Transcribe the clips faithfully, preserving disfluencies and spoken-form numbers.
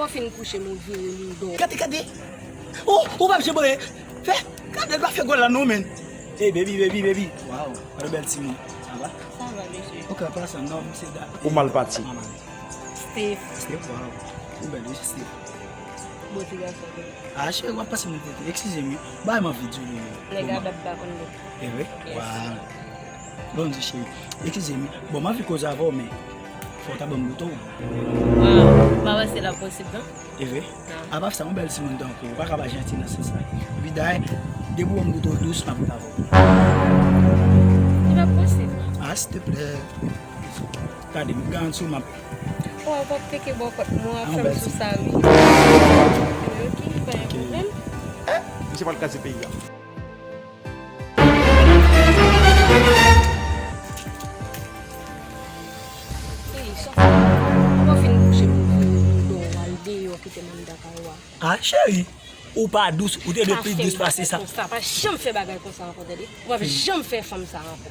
Ou fin kouche, m vire m do. Gade, gade. Oh, ou p ap janm fè. Gade, l pa fè gòl la non, men. Hey, baby, baby, baby. Wow, what a bèl timoun. Sa va? Sa va, mesye. Ok, pa sa, non, m se da. Ou mal pati. Steve. Steve, wow. Ou bèl, wi, Steve. Bon ti gason. Ah, cheri, w ap pase m tete. Eskize m, wi. Bay m anvi di w, wi. Nèg a dat pa konn li. E vre? Yes. Wow. Bon, di cheri. Eskize m. Bon, m anvi koze avè w, men fò w ta ban m bouton. Ah, m pa panse l ap posib, non? E vre? Non. Apa sa, yon bèl timoun tankou w, ou pa ka pa janti nan sans sa. Epi dayè, depi w ban m bouton dous, m ap ret avè w. Li pa posib. Ah, silteplè. Gade, m garanti w, m ap. Oh, w ap teke bò kòt mwen, w ap fè m sou sa, wi. Ok, pa gen pwoblèm. Misye pral kraze peyi a. Ey, Sofia, ou fin kouche pou vire m do w al deyò kite m anndan kay ou a. Ah, cheri, ou pa dous, ou te dwe plis dous pase sa. Pa janm fè bagay konsa ankò, tande? Ou p ap janm fè fanm sa ankò.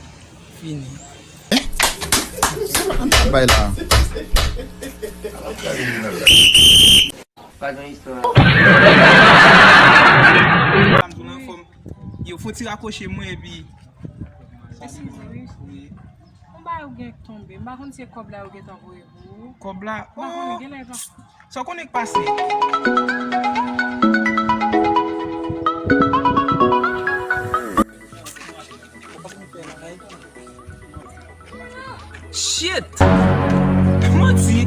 Fini. Bay la. Pa gen istwa. Sa m di w lan, fò m, yo, fò ti rakwoche mwen epi. Eskize, wi. Wi. Yon bagay ou gen k tonbe. M pa konn se kòb la yo gentan voye pou ou. Kòb la? M pa konnen, oh, genlè e pa. Sa w konnen k pase? Shit! Manti!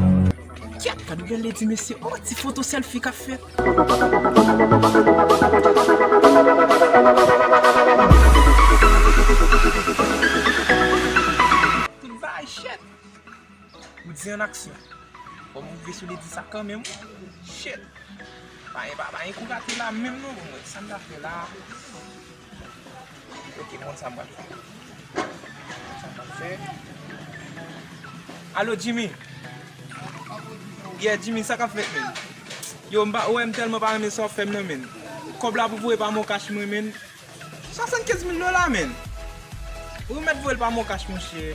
Kèt, gad yon bèl ledi, mesye. Oh, ti foto selfie k ap fèt. Tout bagay, shit! Ou di an aksyon. Fò m rive sou ledi sa kanmenm. Shit! Pa gen, pa, pa gen kou rate la menm non, bon, mwen, sa m ta fè la. Ok, m konn sa m pral fè. Sa m pral fè. Alo, Jimmy. Yeah, Jimmy, sa k ap fèt, men? Yo, m pa, wè, m tèlman pa renmen sa w ap fè m nan, men. Kòb la pou voye pa MonCash mwen, men. Swasannkenz mil dola, men. Ou mèt voye l pa MonCash, monchè.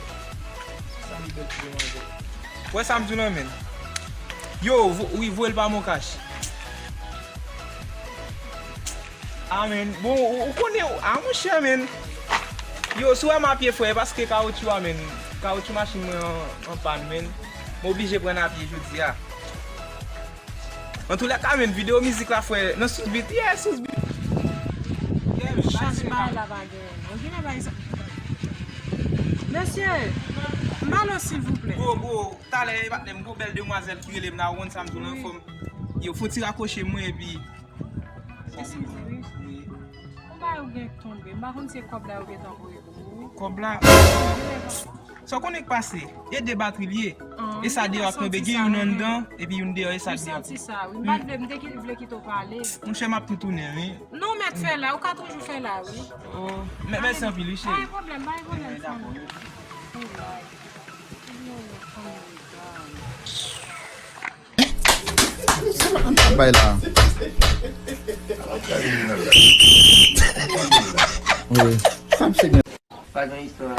Sa li bèl ti demwazèl. Wè sa m di w lan, men. Yo, vo-, wi, voye l pa MonCash. Ah, men. Bon, ou, ou konnen, ah, monchè, men. Yo, si w wè m a pye, frè, e paske kawotchou a, men. Kawotchou machin mwen an, an pàn, men. M oblije pran a pye jodi a. Antoulèka, men, videyo mizik la, frè, nan sous beat, yeah, sous beat. Yeah, men, chans bagay la pa genyen. Ou genlè bay sa. Mesye, m pale w silvouplè. Gwo, gwo, talè, patnè m, gwo bèl demwazèl ki rele m la, ou konn sa m di w lan, fò m, yo, fò ti rakwoche mwen, epi. Eskize, wi. Wi. Yon bagay ou gen k tonbe. M pa konn se kòb la yo gentan voye pou ou. Kòb la? Sa w konnen k pase? E de batri l ye. Ah, e sa deyò ak tonbe, gen youn anndan, epi youn deyò, e sa deyò. M santi sa, wi. M pa t vle, m te ki-, vle kite w pale. Monchè, m ap tou tounen, wi. Non, mèt fè la, ou ka toujou fè la, wi. Oh, mè-, mèsi anpil, wi, cheri. Pa gen pwoblèm, pa gen pwoblèm, fanmi. Bay la. Wi. Pa gen istwa.